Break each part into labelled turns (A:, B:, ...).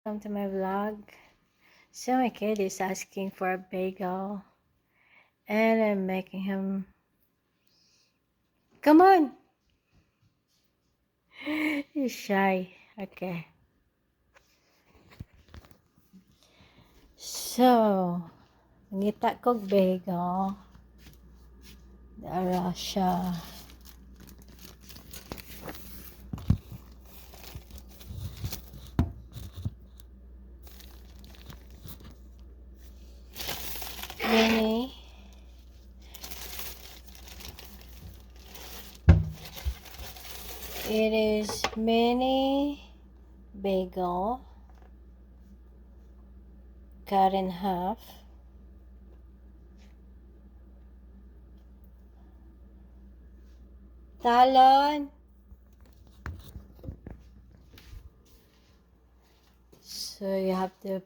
A: Welcome to my vlog. So my kid is asking for a bagel and I'm making him. Come on! He's shy. Okay. So, nangita kog bagel. Dara siya. Mini. It is mini bagel cut in half. Talon. So you have to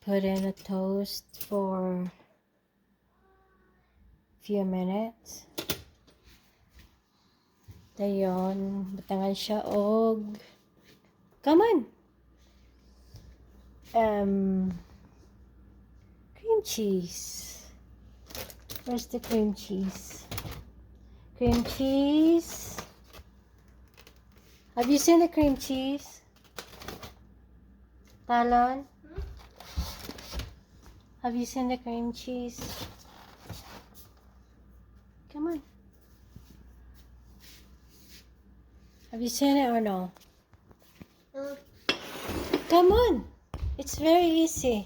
A: put in a toast for a few minutes. Dayon, batangan siya og come on. Cream cheese. Where's the cream cheese? Cream cheese. Have you seen the cream cheese? Talon? Have you seen the cream cheese? Come on. Have you seen it or no? Come on. It's very easy.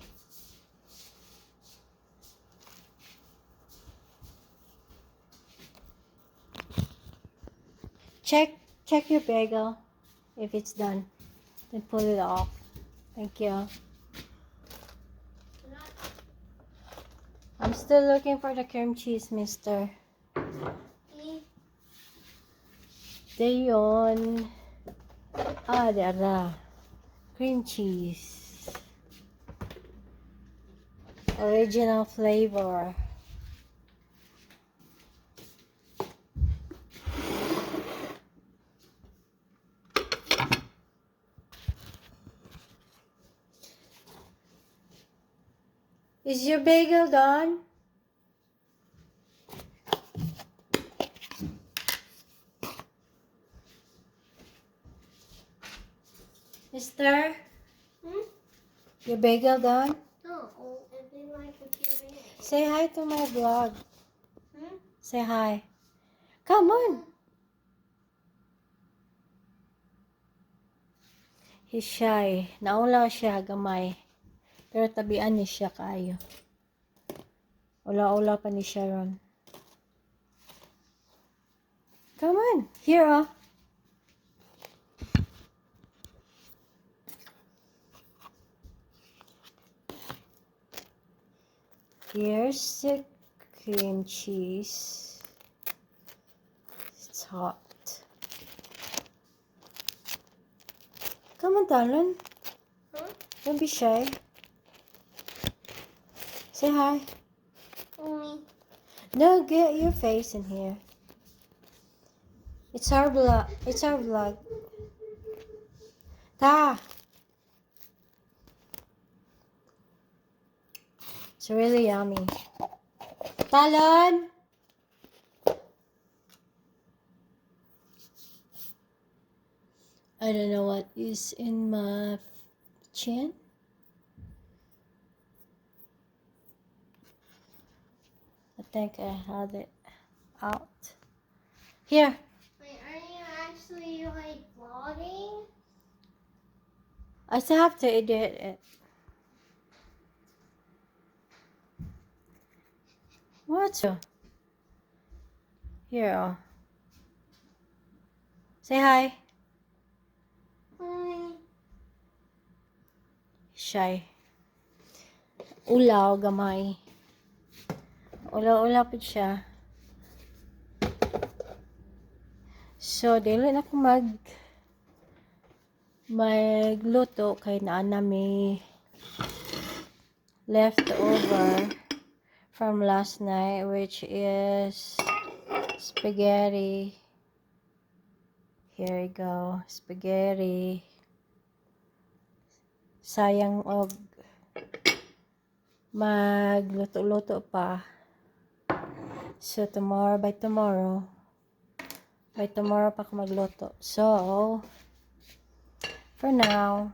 A: Check your bagel if it's done. Then pull it off. Thank you. I'm still looking for the cream cheese, mister. Dayon. Dara. Cream cheese. Original flavor. Is your bagel done? Mister? Your bagel done?
B: No, it'll be like a few minutes.
A: Say hi to my vlog. Say hi. Come on. He's shy. Naula siya gamay. Pero tabian ni siya kayo. Ula-ula pa ni siya ron. Come on. Here, oh. Here's the cream cheese. It's hot. Come on, Talon. Don't be shy. Say hi.
B: Only.
A: No, get your face in here. It's our vlog. It's our vlog. Ta. It's really yummy. Talon. I don't know what is in my chin. I think I had it out. Here.
B: Wait, are you actually like vlogging?
A: I still have to edit it. What? Here. Oh. Say hi.
B: Hi.
A: Shy. Ulaw gamay. Ula-ula po siya. So, dili na ako magluto kay naana may leftover from last night, which is spaghetti. Here we go. Spaghetti. sayang og magluto-luto pa. So by tomorrow pa ako magluto. So for now,